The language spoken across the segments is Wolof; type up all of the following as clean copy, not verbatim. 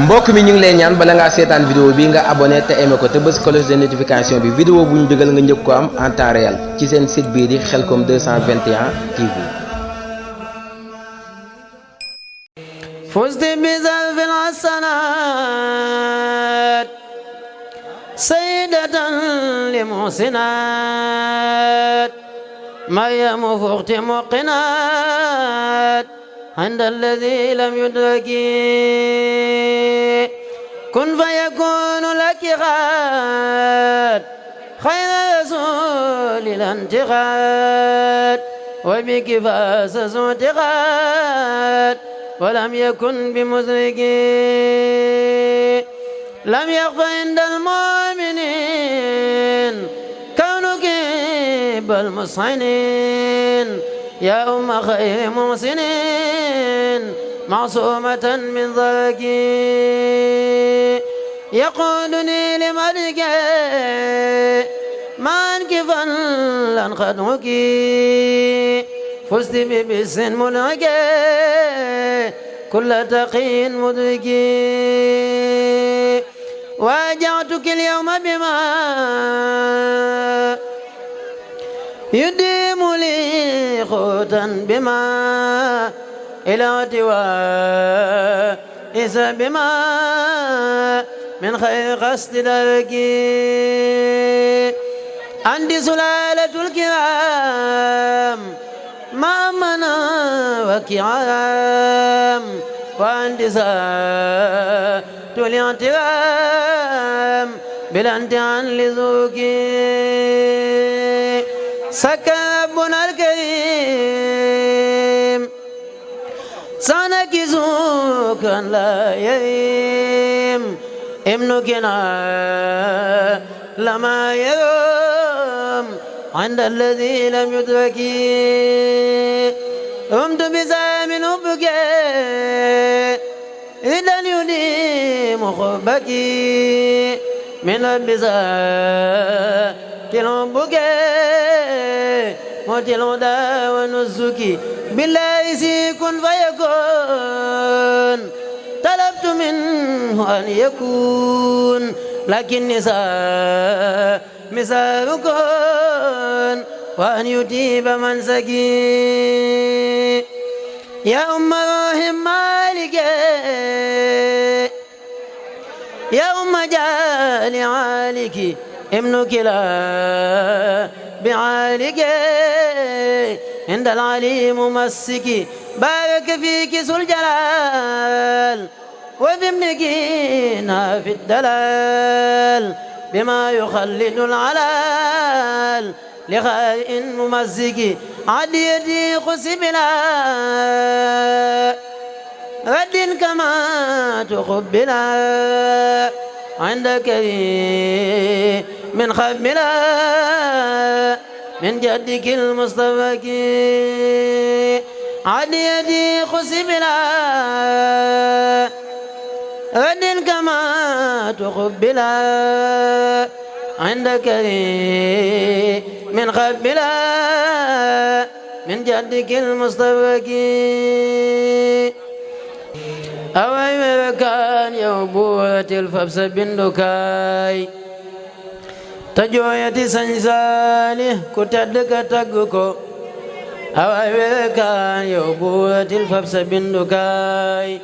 mbokk mi ñu ngi lay ñaan bala ngaa seetaan vidéo bi nga abonné te aimé ko te bës cloche de notification bi vidéo bu ñu dugal nga njëkk ko am en temps réel ci seen site bii di Khelcom 221 TV. فزت بزلف الحسنات سيدة لمحسنات مريم فخت مقنات عند الذي لم يدرك كن فيكون لك غاد خير رسول الانتقاد وبك فاز ذو انتقاد ولم يكن بمدرك لم يخف عند المؤمنين كونك بالمصحنين يا أم خير محسنين معصومة من ضرك يقودني لملك ما انكفا لن خدمك فزت ببس ملك كل تقي مدرك واجعتك اليوم بما يديم لي خوتا بما إلى اعتواء إذا بما من خير قصد دركي عندي سلالة الكرام ما منا وكرام وعندي ساعة الاعترام بالامتحان لذوقي سكى ربنا الكريم صانك زوكا لا يريم ابنكنا لما يروم عند الذي لم يدرك رمت بزام حبك إذا يديم حبك من البزاك حبك موت الهدى ونزك بالله كن فيكون طلبت منه أن يكون لكن نساء مساءكن وأن يتيب من سكي يا أم روح مالك يا أم جال عالك ابنك لا بعالك عند العليم مسك بارك فيك ذو الجلال وفي ابنك في الدلال بما يخلد العلال لخائن ممزق عديتي خسبنا رد كما تقبلا عندك من خبلا من جدك المصطفى عديتي خسبلا رد كما تقبلا عندك من خبلا من جدك المصطفى أوي كان يوبوة الفبس بندكاي تجوية سنسالي كتدك تقكو أوي كان يوبوة الفبس بندكاي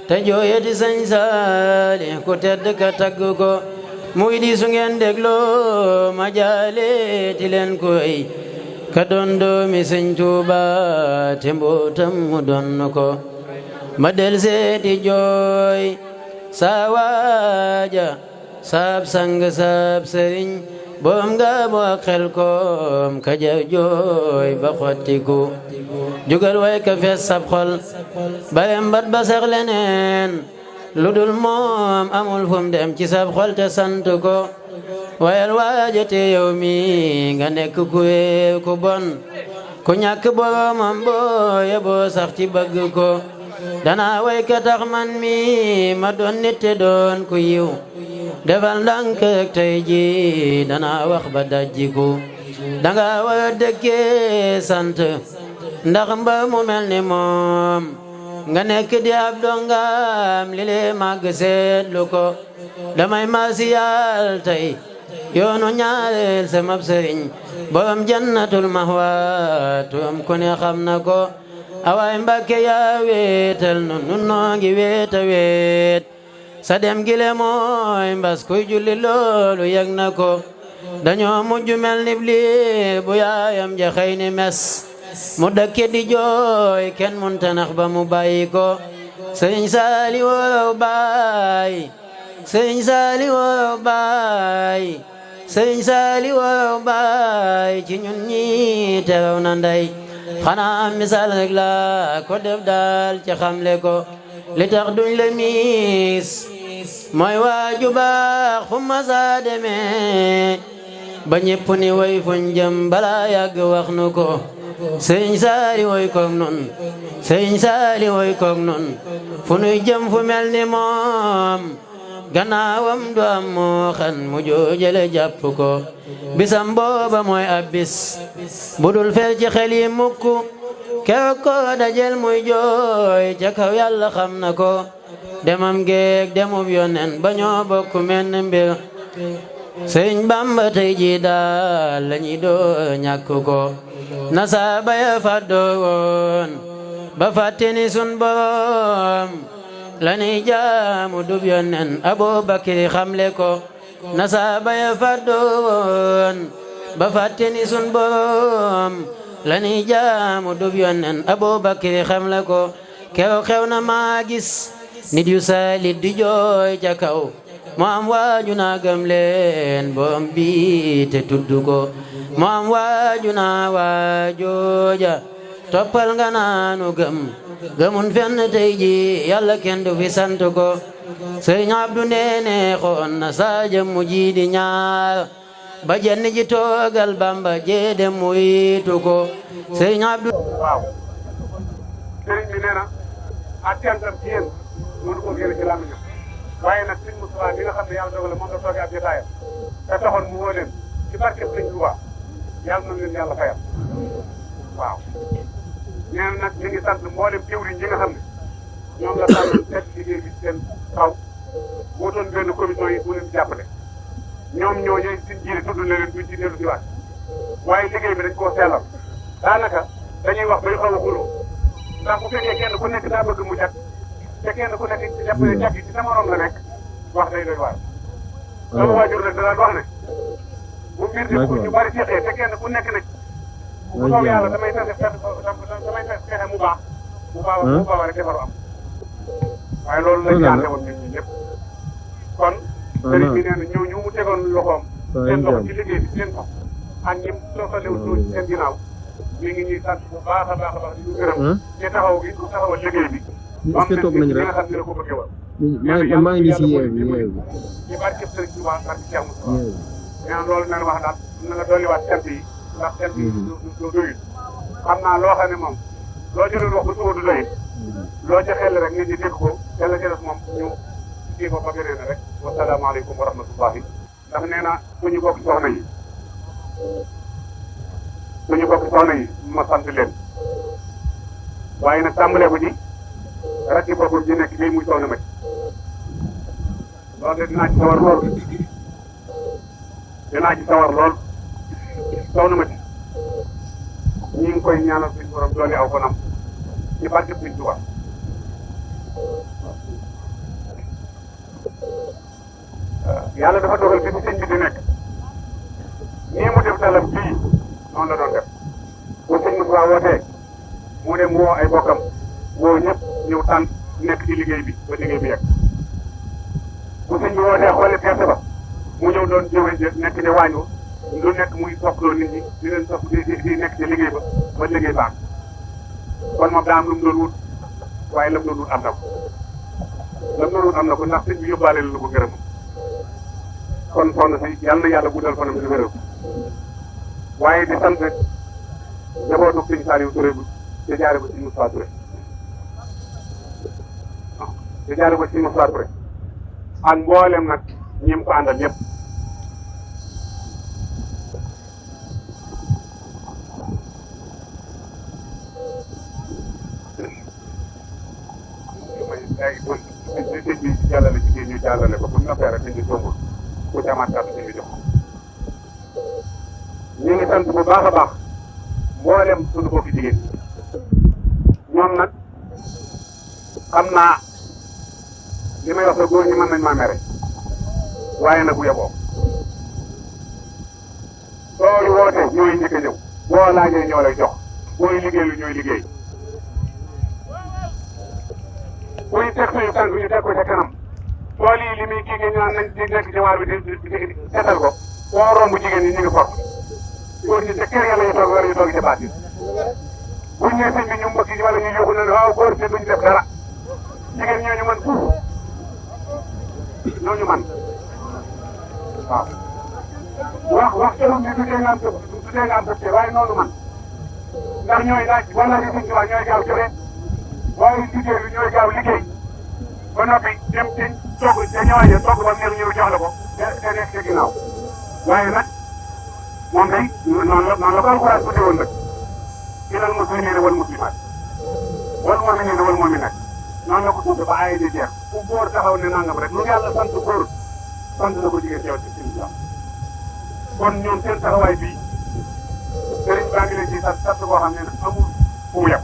تجوية سنسالي كتدك تقكو muy su ngeen dégloo ma jaale ti leen koy ka doon doomi Sëñ Tuuba te mbootam mu doon ko ma del seeti jooy saa waaja saab sang saab sëriñ boom nga boo Xelcom ka jar jooy ba xottiku jugal way ka fees sab xol barem bat ba sax leneen ludul moom amul fum dem ci sab xol te sant ko wayal waajate yow mi nga nekk ku wéer ku bon ku ñàkk boromam booye boo sax ci bëgg ko dana way ka tax man mi ma doon nit te doon ku yiw defal ndànk rek tey ji dana wax ba dajjiku danga war a dëkkee sant ndax mba mu mel ni moom nga nekk di ab dongam li lee màgg seetlu ko damay masiyal tey yoonu ñaareel sama sëriñ borom jannatul mahwa turam ku ne xam na ko awaay Mbàkke yaa weetal nun noo ngi weeta weet sa dem gile mooy mbas kuy julli loolu yëg na ko dañoo mujj mel ni liir bu yaayam ja xëy ni mes mu dëkke di jooy kenn munta nax ba mu bàyyi ko sëriñ saali woo baay sëriñ saali woo baay sëriñ saali woo baay ci ñun ñi teew na ndey xanaa misaal rek la ko def daal ci xamle ko li tax duñ le miis mooy waaju baax fu ma saa demee ba ñépp ni way fuñ jëm bala yàgg wax nu ko sëriñ saali woy koog nun sëriñ saali woy koog nun fu nuy jëm fu mel ni moom gannaawam du am moo xan mu joojale jàpp ko bisam booba mooy ab bis budul fel ci xel yi mukk keroog ko dajel muy jooy ca kaw yàlla xam na ko demam geeg demub yonen ba ñoo bokk menn mbir sëriñ Bamba tey ji daal lañuy doo ñàkk ko nasaaba ya fàddoo woon ba fàtte ni sun borom lañuy jaamu dub yonen Abubakar xamle ko nasaaba ya fàddoo woon ba fàtte ni sun borom lañuy jaamu dub yonen Abubakar xamle ko keroog xew na maa gis nit yu salit di jooy ca kaw mu am waaju naa gëm leen boom bi te tudd ko mu am waaju naa waajooja toppal nga naanu gëmun fenn tey ji yàlla kenn du fi sant ko sëriñ Abdu neene xoon na saa jëmmu ji di ñaar ba jenn ji toogal Bamba jee dem mu wiitu ko sëriñ Abdu waaw sëriñ bi nee na ak cantam ci yéen mënu ko génne ci làmmiñam waaye nag sëñ Moustapha bi nga xam ne yàlla dogal moom la toogee ab jotaayam te taxoon mu woo leen ci barkeb sëñ Tuubaa yàlla na leen yàlla fayal waaw nee na nag ñu ngi sant mboolem jëwriñ yi nga xam ne ñoom la tànn teg liggéey bi seen kaw boo doon benn commission yi mu leen di jàppale ñoom ñooñu suñ jiite tudd na leen duñ ci dellu si waat waaye liggéey bi dañ koo sellal daanaka dañuy wax bay xaw a xuloo ndax bu fekkee kenn ku nekk daa bëgg mu jag te kenn ku nekk jàpp ne jag ci sa morom la nekk wax day doy waar. sama waajur nag da daan wax ne bu mbir di ñu bari fexee te kenn ku nekk nag bu soobee yàlla damay fexe mu baax bu baax rek defaru am waaye loolu lañ yaate woon ñun ñi ñëpp kon sëriñ bi nee na ñëw ñu mu tegoon loxoom seen loxo ci liggéey bi seen ko ak ñi soxalewu tuuti seen ginnaaw mi ngi ñuy sant bu baax a baax a baax di ñu gërëm ci taxaw gi taxawal liggéey bi est-ce que toog nañu rek nga xam ne la ko bëggee woon maa ngi si yeewu ci barke Sëriñ Tuubaa barke Cheikh Moustapha nee na loolu nañ wax daal na nga dolliwaat cant yi ndax cant yi du doyul xam naa loo xam ne moom loo ci doon wax bu suba du doyul loo ca xel rek nit ñi dégg ko te la ca des moom ñu kii ko ba beneen rek wasalaamaaleykum wa rahmatullahi ndax nee na ku ñu bokk soxna yi ma sant leen waaye nag tàmbalee ko ci rakki boppam ji nekk fii muy soxna ma loolu de dinaa ci sawar lool soxna ma ñi ngi koy ñaanal suñu borom doole aw fanam ci barke Sëriñ Tuubaa yàlla dafa dogal fi sëñ bi di nekk nii mu def talam bii noonu la doon def bu sëñ Moussa wootee mu dem woo ay bokkam woo ñëpp ñëw tànn nekk ci liggéey bi ba liggéey bi yegg bu sëñ bi wootee xoole gerte ba mu ñëw doon jëwe nekk ci waañu lu nekk muy toppaloo nit ñi di leen topp di nekk ci liggéey ba liggéey baax kon moom daa am lu mu doon wut waaye la mu doon wut am na ko ndax sëñ bi yóbbaale la ko gërëm kon soxna si yàlla na yàlla guddal fanam si wéral waaye di sant njabootu sëñ Saliou Touré bi te jaare ko sëñ Moustapha Touré te jaare ko sëñ Moustapha Touré ak mboolem nag ñi ko àndal ñëpp bàyyi kon sëñ bi jàllale ci kii ñu jàllale ko bu ñu noppee rek dañuy tombul ku jamaat kàddu sëñ bi jox ñu ngi sant bu baax a baax mboolem suñu bokki jigéen ñoom nag xam naa li may wax sa góor ñi mën nañ maa mere waaye nag bu yeboo sooy woote ñooy njëkk a ñëw boo laajee ñoo lay jox booy liggéey lu ñooy liggéey buy teg suñu tànk ñu teg ko ca kanam tool yi li muy kii ñu naan nañ di nekk ci waar bi di seetal ko boo romb jigéen ñi ñu ngi for góor ñi ca kër ya la ñu toog wala ñu toog ci baat yi buñ nee sëñ bi ñu mbëkk wala ñu yóbbu na ne waaw góor te duñ def dara jigéen ñooñu man fuuf ñooñu man waaw wax ci lu tuddee nga am tuddee nga am dëkk waaye noonu man ndax ñooy laaj boo laajee sëñ bi ñooy gaaw joxe waaye liggéey bi ñooy gaaw liggéey ba noppi dem ci togg te ñëwaat togg ba neex ñëw jox la ko te nekk ca ginnaaw waaye nag moom day noonu la ko alxuraan tuddee woon nag ilal muslimiina wal muslimaat wal mu'miniina wal mu'minaat noonu la ko tuddee ba ay di jeex ku góor taxaw ne nangam rek lu yàlla sant góor sant na ko jigéen yow ci islam kon ñoom seen taxawaay bii sëriñ baa ngi leen ci sant boo xam ne amul fu mu yem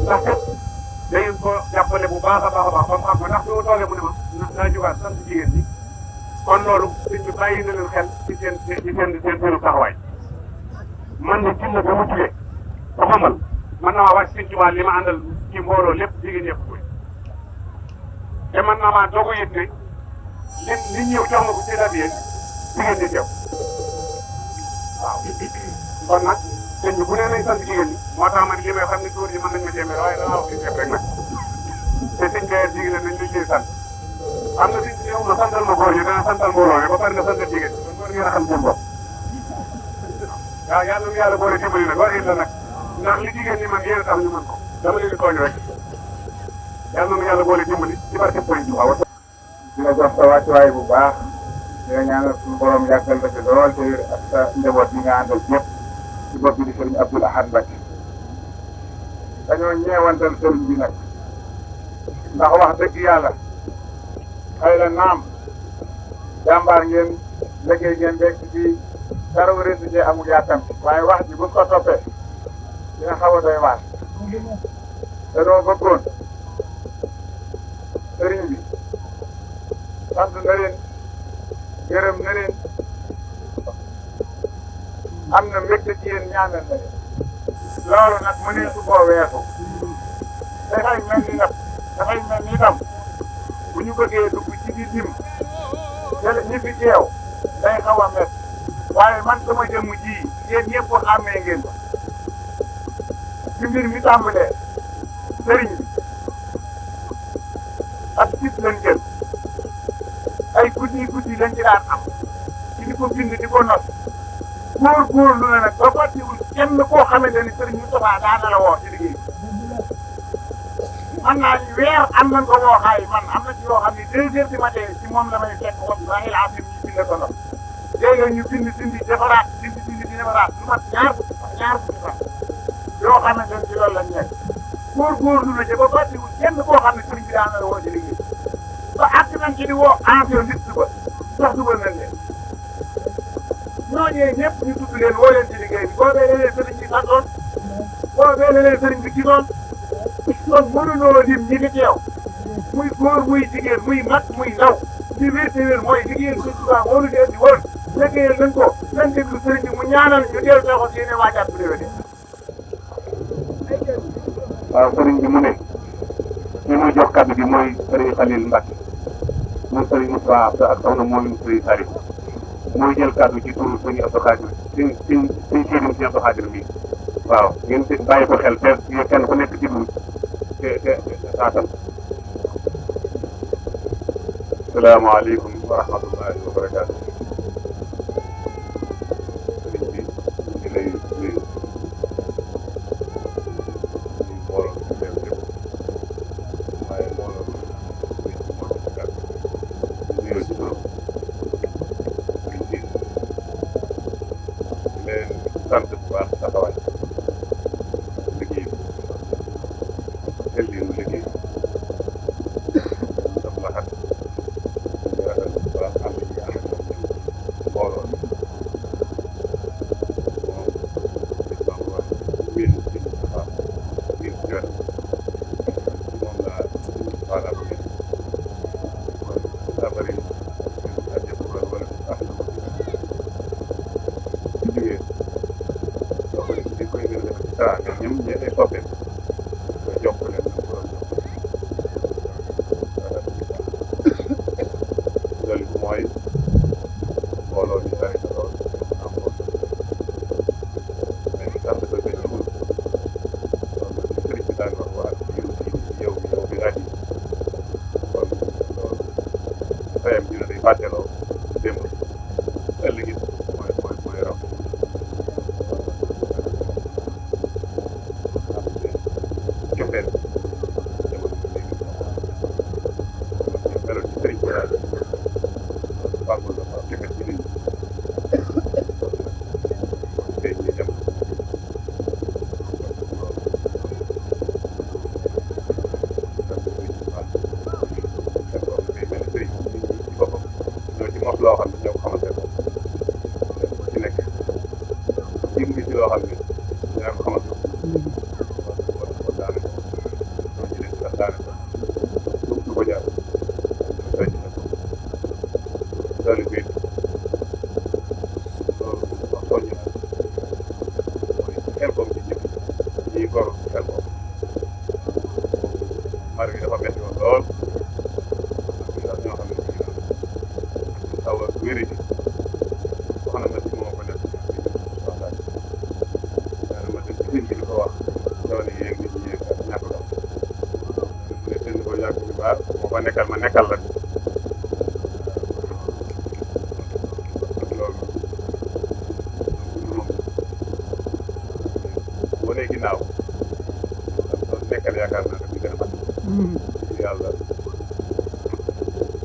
ndax kat day ko jàppale bu baax a baax a baax ba mu xam ko ndax bi mu toogee mu ne ma naa jógaat sant jigéen ñi kon loolu sëñ bi bàyyi na leen xel ci seen taxawaay man de ci la ba mu jugee ba xamal man naa wàcc sëñ Tuubaa li ma àndal ci mbooloo lépp jigéen ñëpp koy te man naa maa doog a yëg ne li ñëw jox ma ko ci date yéen jigéen ñi teew waaw kon nag sëñ bi bu nee nañ sant jigéen ñi moo tax man li may xam ne góor ñi mën nañ ma téeméer waaye danaa wax li def rek nag te sëñ bi jigéen nañ luñ leen sant am na si ñëw na santal ma góor ñi dana santal mbooloo mi ba pare nga santal jigéen ñi kon góor ngeen a xam seen bopp waaw yàlla yàlla boole dimbali nag war la nag ndax li jigéen ñi man yéen a tax ñu mën ko dama leen di tooñ rek yàlla na yàlla boole dimbali ci barke Sëriñ Tuubaa dina jox sa wàccuwaay bu baax dina ñaanal suñu borom yàggal la ci lool te ak sa njaboot yi nga àndal ñëpp ci bopp bi di Sëriñ Abdoul Ahad Mbacké dañoo ñeewantal sëriñ bi nag ndax wax dëgg yàlla xëy na naam jàmbaar ngeen liggéey ngeen bekk ci dara wërëntu cee amul yàkkam waaye wax ji buñ ko toppee dina xaw a doy waar dañoo bëggoon sëriñ bi sant na leen gërëm na leen am na mbégte ci yéen ñaanal na leen loolu nag mu ne su koo weesu dafay mel ni tam bu ñu bëggee dugg ci biir lim ñi fi teew day xaw a met waaye man sama jëmm ji yéen ñëpp xàmmee ngeen ko ci mbir mi tàmbalee sëriñ bi ak gis lañ jël ay guddi lañ ci daan am ci di ko bind di ko not góor-góorlu na nag ba fàttewul kenn koo xamante ni sëriñ Moustapha daana la woo ci liggéey man naa ni weer am nañ ko woo xaay man am na ci yoo xam ne 2 heures du matin ci moom la may fekk wax ba il affaire ñu bind ko not léegi ñu bind defaraat di defaraat lu mat ñaar fukki fan yoo xamante ni ci loolu lañ nekk góor-góorlu na ci ba fàttewul kenn koo xam ne sëriñ bi daana la woo ci liggéey ba àgg nañ ci di woo ancien nit suba sax dugal nañ leen ñooñee ñëpp ñu tudd leen woo leen ci liggéey bi boobee la leen sëriñ bi santoon boobee la leen sëriñ bi gisoon kon mënuloo lim ñi fi teew muy góor muy jigéen muy mag muy ndaw ci wér te wér mooy liggéeyal Sëriñ Tuubaa moo ñu leen di woon liggéeyal nañ ko nañ déglu sëriñ bi mu ñaanal ñu dellu soo ko yéene waajaat bu déwénee. waaw sëriñ bi mu ne ñi muy jox kàddu gi mooy sëriñ Khalil Mbacké mooy sëriñ Moussa ak soxna mooy sëriñ Saliou mooy jël kàddu ci turu sëriñ Abdou Khadir suñ siidim si Abdou Khadir bi waaw ngeen bàyyi ko xel te kenn ku nekk ci dugub te saatal. salaamaaleykum wa rahmatullahi wa barakaatu. sëriñ bi ñu ngi lay nuyu mbooloo mi teew yëpp waaye mbooloo mi sëriñ bi moo ci kàddu nuyoo ci turam sëriñ bi leen sant bu baax taxawaay liggéey bi xel liinu liggéey voilà bu ngeen daa bëri àjjëf wala wala ah su jógee soo ko di koy gën a def ci teraanga ñoom ñi ay soppeeku nga jox ko leen loolu mooy mbooloo ñu bari na lool am ko mais sax dafa gën a wóor loolu sëriñ bi daan wax waa yow bi laaj yi kon loolu fayam dina day fàtteloo démb ëllëg it mooy raw cofeel jamono bi léegi meloon ci sëriñ bi daal fàggul la cofeel ci nit ñi tey ñu jëm mos loo xam ne ñoo ko xamante ne ku ci nekk jig ngi ci loo xam ne ñaa ko xamante ne kon daanaka ñoo ci nekk sax daanaka du ko jaar day ci nekk loolu bi loolu wax soññ na mooy xel koom ci jëf ñiy gor xel koom mar bi dafa metti woon lool ndax ñoo xam ne aw wéri ji wax na ma si moo ko def waxtaan daana ma dem ci sëñ bi di ko wax doole yéeg nit ñi yéeg ak ñàkk dox mu ne sëñ ko yàgg bi baax moo fa nekkal ma nekkal la loolu moom boo nee ginnaaw loolu nekkal yaakaar naa daf ñu gën a mat yàlla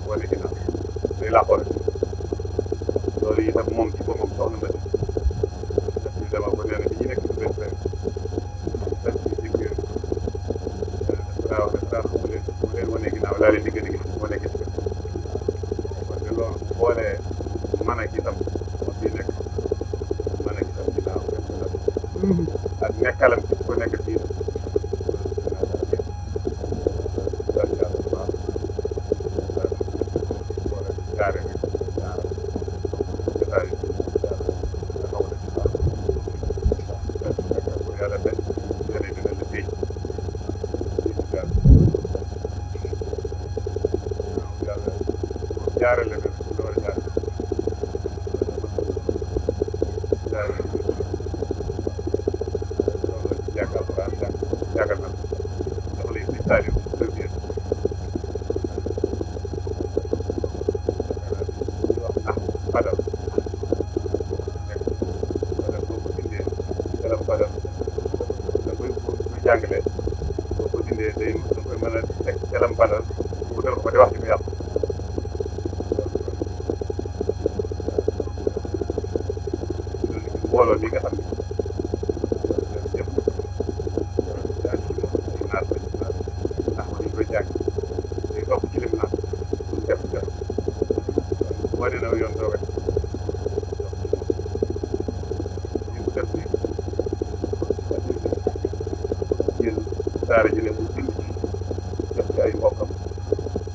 boo nee ginnaaw day làqoo rek loolu itam moom ci boppam soxna ma def ñu demal ko nee na bi ñu nekk ci benn benn dañ ci jëkkër daa wax ne daa bu leen wane ginnaaw laa leen di gën a gis wane gis ko parce que loolu bu boolee mën a gisam moo fi nekk mën a gisam ginnaaw ak nekkalam ci ko nekk fii jaare rek yàlla benn jëlee dina la téye yàlla jaarale na la war a jaar jaarale loolu la jàng alxuraan jàngal na dafa lay si taaliw premier ñu wax nax fadal nekk fadal boo ko bindee kalam fadal da koy jàngale boo ko dindee day da koy mën a teg kalam fadal wutal ko ba di wax ci mu yàqu mbooloo mi nga xam ne yëpp jàng ci moom ay naat lañ naat ndax man ñu koy jàng day topp ci lim naat pour def def wane na yoon doo rek ñu def ni jël daara ji ne mu bind ci jox ci ay mbokkam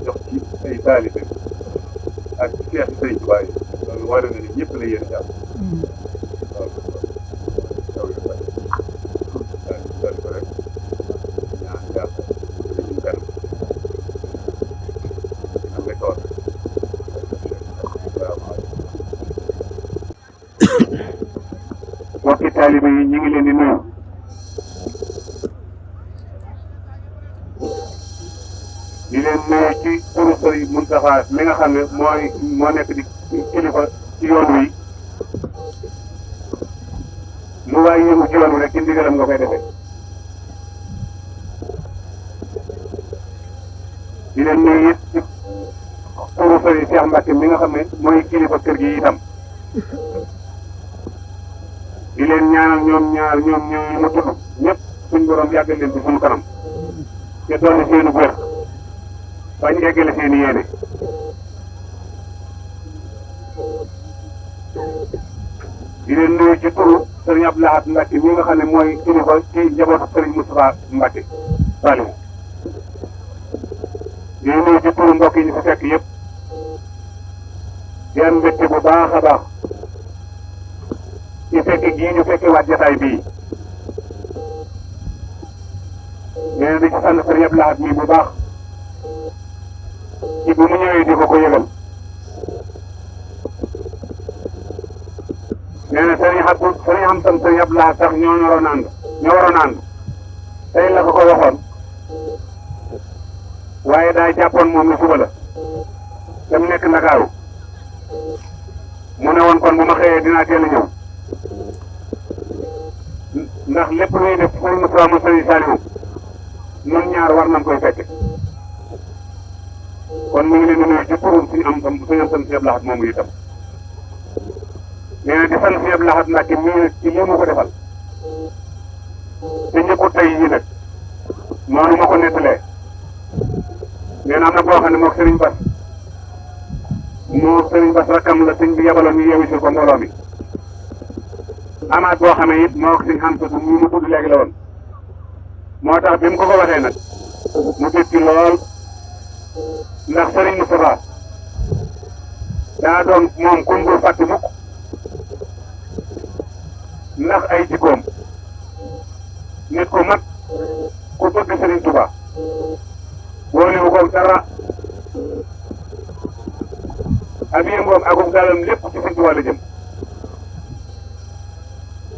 jox ci ay taalibe ak seex Sëriñ Tuubaa yi loolu wane na ni ñëpp la yéen jàpp loolu taw yu bari daal ko rek ñaan yàlla ñu kanam am na tool mbokki taalibe yi ñu ngi leen di nuyu di leen nuyu ci turu Sëriñ Muntaxa mi nga xam ne moo nekk di kilifa ci yoon wi lu waay yëngu ci yoon wi rek ci ndigalam nga koy defee di leen nuyu it ci turu Sëriñ Cheikh Mbacke mi nga xam ne mooy kilifa kër gi itam di leen ñaanal ñoom ñooñu ma tudd ñëpp suñ borom yàggal leen ci suñu kanam te doon seenu wér bañ eggale seeni yéene di leen nuyu ci turu Sëriñ Abdou Lahad Mbacke mi nga xam ne mooy kilifa ci njabootu Sëriñ Moustapha Mbacke Saliou nuyu mbokk yi ñu fi fekk yëpp di am mbégte bu baax a baax ci fekk gii ñu fekke waat jotaay bii nee na di ci sant Sëriñ Abdou Lahad mi bu baax ci bu mu ñëwee di ko yëgal nee na sëriñ xam tam Sëriñ Abdou Lahad sax ñoo waroon ànd tey la ko waxoon waaye daa jàppoon moom la suba la te mu nekk Ndakaaru mu ne woon kon bu ma xëyee dinaa teel a ñëw ndax lépp luy def Sëriñ Moustapha mu Sëriñ Saliou ñun ñaar war nañ koy fekke kon mu ngi leen di nuyu ci turum suñu am tam Sëriñ Abdou Lahad moomu itam nee na di sant Sëriñ Abdou Lahad Mbacke mii ci lii mu ko defal te ñëpp tey yi nag noonu ma ko nettalee nee na am na boo xam ne moog Serigne Bass moo Serigne Bass rakkam la sëñ bi yabaloon ñu yeewu si ko mbooloo mi amaat boo xamee it moog sëñ xam tudd mu tudd léegi la woon moo tax bi mu ko waxee nag mu dégg ci lool ndax Serigne Moustapha daa doon moom kun dul fàtte mukk ndax ay jikkoom nit ku mat ku bëgg Serigne Touba boolewu ko dara ab yëngoom akub dalam lépp ci Serigne Touba la jëm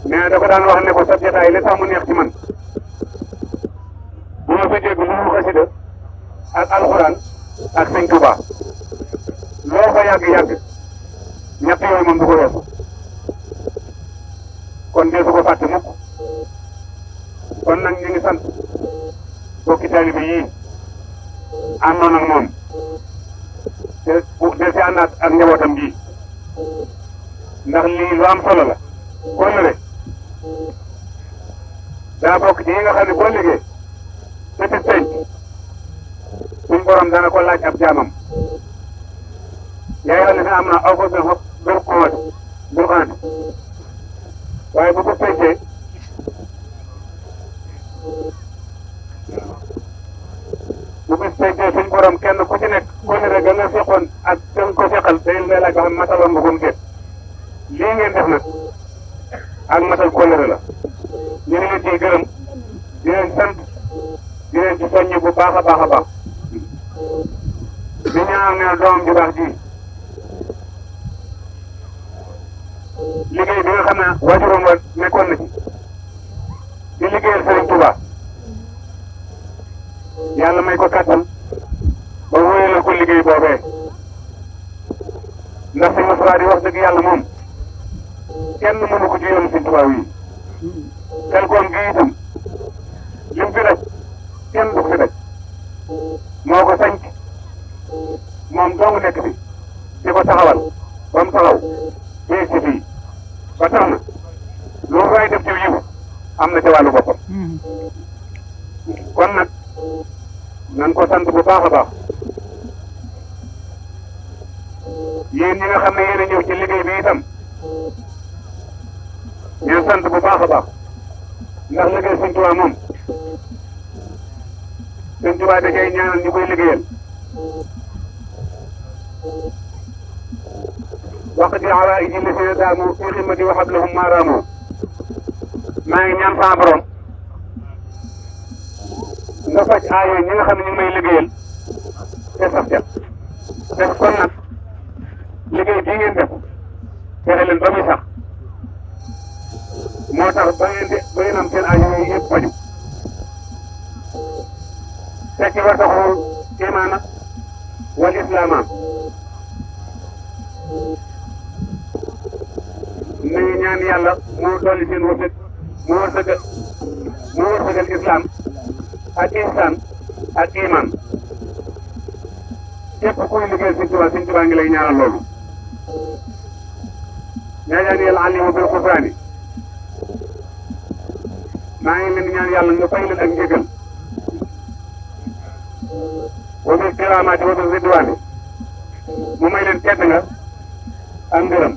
mais da ko daan wax ne ko sa jotaay li tax mu neex ci man bu ma fi dégg lu mu xasida ak alxuraan ak Serigne Touba loo fa yàgg-yàgg ñett yooyu moom du ko weesu kon dee su ko fàtte mukk kon nag ñu ngi sant bokki taalibe yii àndoon ak moom te si àndaat ak njabootam bii ndax lii lu am solo la kóllëre daa bokk ci yi nga xam ne boo liggéey te ci penc suñ borom dana ko laaj ab jaamam yaa ngi ne am na aw ko bul xamati waaye bu ko pencee bu bis pencee suñ borom kenn ku ci nekk kóllëre ga nga seqoon ak da nga ko seqal day lay laaj ba xam mataloon nga ko mu génn lii ngeen def nag ak matal kóllëre la ñu ngi leen ciy gërëm di leen sant di leen ci soññi bu baax a baax a baax di ñaanal ne doomam ju baax ji liggéey bi nga xam ne waajuram wa nekkoon na ci di liggéeyal Serigne Touba yàlla may ko kàttan ba wóyalal ko liggéey boobee ndax Serigne Moustapha di wax dëgg yàlla moom kenn mënu ko ci yoonu Serigne Touba wi tel koom gi itam lim fi daj kenn du fi daj moo ko sanc moom dong nekk fi di ko taxawal ba mu taxaw fii ci fii ba tax na lu fay def ci yiw am na ci wàllu boppam kon nag nan ko sant bu baax a baax yéen ñi nga xam ne yéen a ñëw ci liggéey bi itam ngeen sant bu baax a baax ndax liggéey Sëñ Tuubaa moom Sëñ Tuubaa da cay ñaanal ñu koy liggéeyal waqti hawaaiji llaziina daamu fii xidmati wa hablahum maa raamu maa ngi ñaan sama borom nga faj aayo ñi nga xam ne ñu ngi may liggéeyal te sax ca def kon nag liggéey bii ngeen def fexe leen ba muy sax moo tax ba ngeen am seen aajo yooyu yëpp faju te ci war taxul imaana wal islaama nañu ñaan yàlla moo dolli seen wërsëg mu wërsëgal islam ak ihsan ak iman képp kuy liggéey Sëñ Tuubaa ngi lay ñaanal loolu ñaanal yàlla alimu bil xufraani maa ngi leen di ñaan yàlla nga fay leen ak njëgal wa bil kiraamaati wa bil ridwaani mu may leen tedd nga ak ngërëm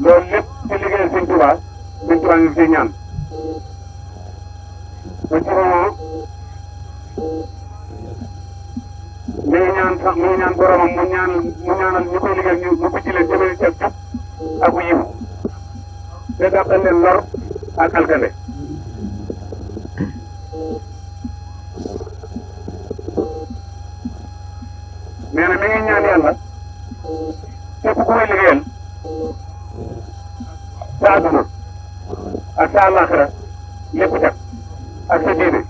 loolu lépp ci liggéeyal Sëñ Tuubaa ngi ciy ñaan ba ci ñaan sax mu ñaan boromam mu ñaanal ñu koy liggéey ñu bijji leen jëmale ci ak jub ak yiw te dàqal leen lor ak alkande nee na mi ngi ñaan yàlla képp ku koy liggéeyal sa àdduna ak sa àllaaxira lépp jag ak sa diine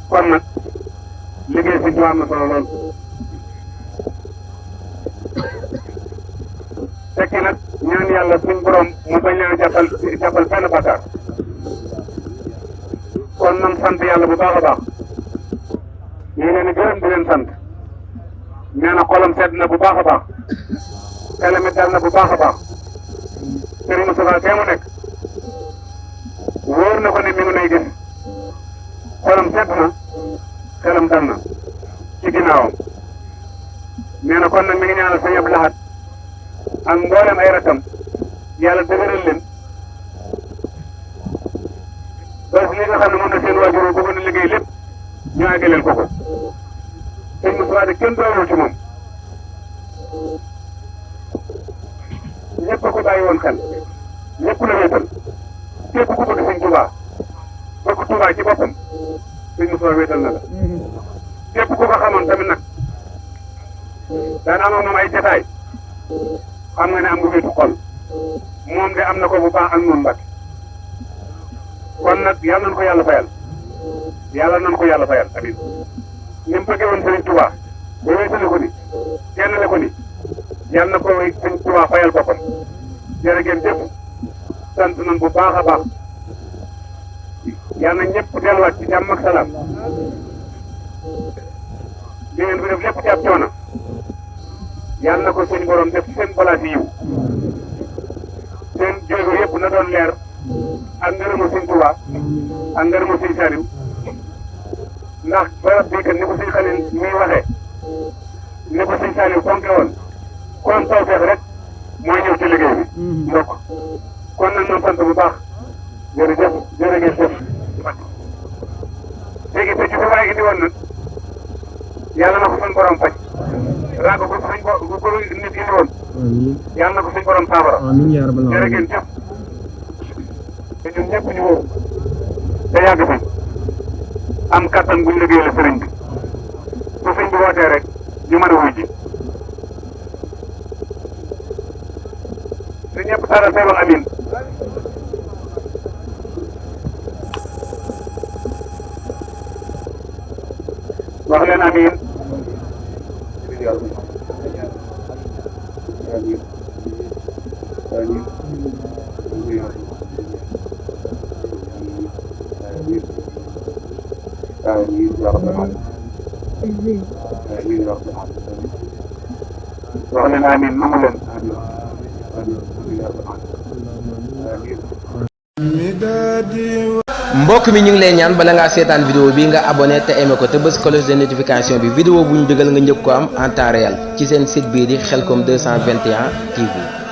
kon nag liggéey si ñu am na solo lool tekki nag ñaan yàlla suñ borom mu bañ leen jàppal benn bàkkaar kon nam sant yàlla bu baax a baax ñu ngi leen di gërëm di leen sant nee na xolam sedd na bu baax a baax xelam it dal na bu baax a baax Serigne Moustapha fee mu nekk wóor na ko ne mi ngi nay gis xolam sedd na xelam dal na ci ginnaawam nee na kon nag mi ngi ñaanal sëñ Abdou Lahad ak mboolem ay rakam yàlla dëgëral leen ba li nga xam ne moom la seen waajur bëggoon a liggéey lépp ñu àggaleel ko ko sëñ Moustapha de kenn doyul ci moom ñëpp a ko bàyyi woon xel ñëpp la wéetal képp ku bëgg sëñ Touba bëgg Touba ci boppam sëñ Moustapha wéetal na la képp ku ko xamoon tamit nag daana amoon moom ay jotaay xam nga ne am nga wéetu xol moom de am na ko bu baax ak noonu Mbacke kon nag yàlla nañu ko yàlla fayal yàlla nañu ko yàlla fayal amiin ni mu bëggee woon Serigne Touba ba wéetale ko ni kenn la ko ni yàlla na ko Serigne Touba fayal boppam jërë ngeen jëf sant nañ bu baax a baax yàlla na ñëpp delluwaat ci jàmm ak salaam li ngeen fi def lépp ci ab coono yàlla na ko suñu borom def seen balaati yiw seen jéego yëpp na doon leer ak ngërëmu Sëñ Tuubaa ak ngërëmu Sëñ Saliou ndax barab bii kat ni ko Sëñ Xalil muy waxee ni ko Sëñ Saliou fonke woon kon tawfeex rek mooy ñëw ci liggéey bi ndokk kon nag ñoom sant bu baax jërëjëf jërë ngeen jëf léegi te ci fa waaye indi woon nag yàlla na ko suñu borom faj raag ko ko nit indi woon yàlla na ko suñu borom saafara jërë ngeen jëf te ñun ñëpp ñu wóor te yàgg fi am kattan buñ liggéey la sëriñ bi su sëñ bi wootee rek ñu mën a wuy ji te ñëpp taaral say wax amin wax leen amin wax leen amin nangu leen mbokk mi ñu ngi lay ñaan bala ngaa seetaan vidéo bi nga abonné te aimé ko te bës cloche de notification bi vidéo bu ñu dugal nga njëkk ko am en temps réel ci seen site bii di Khelcom 221 TV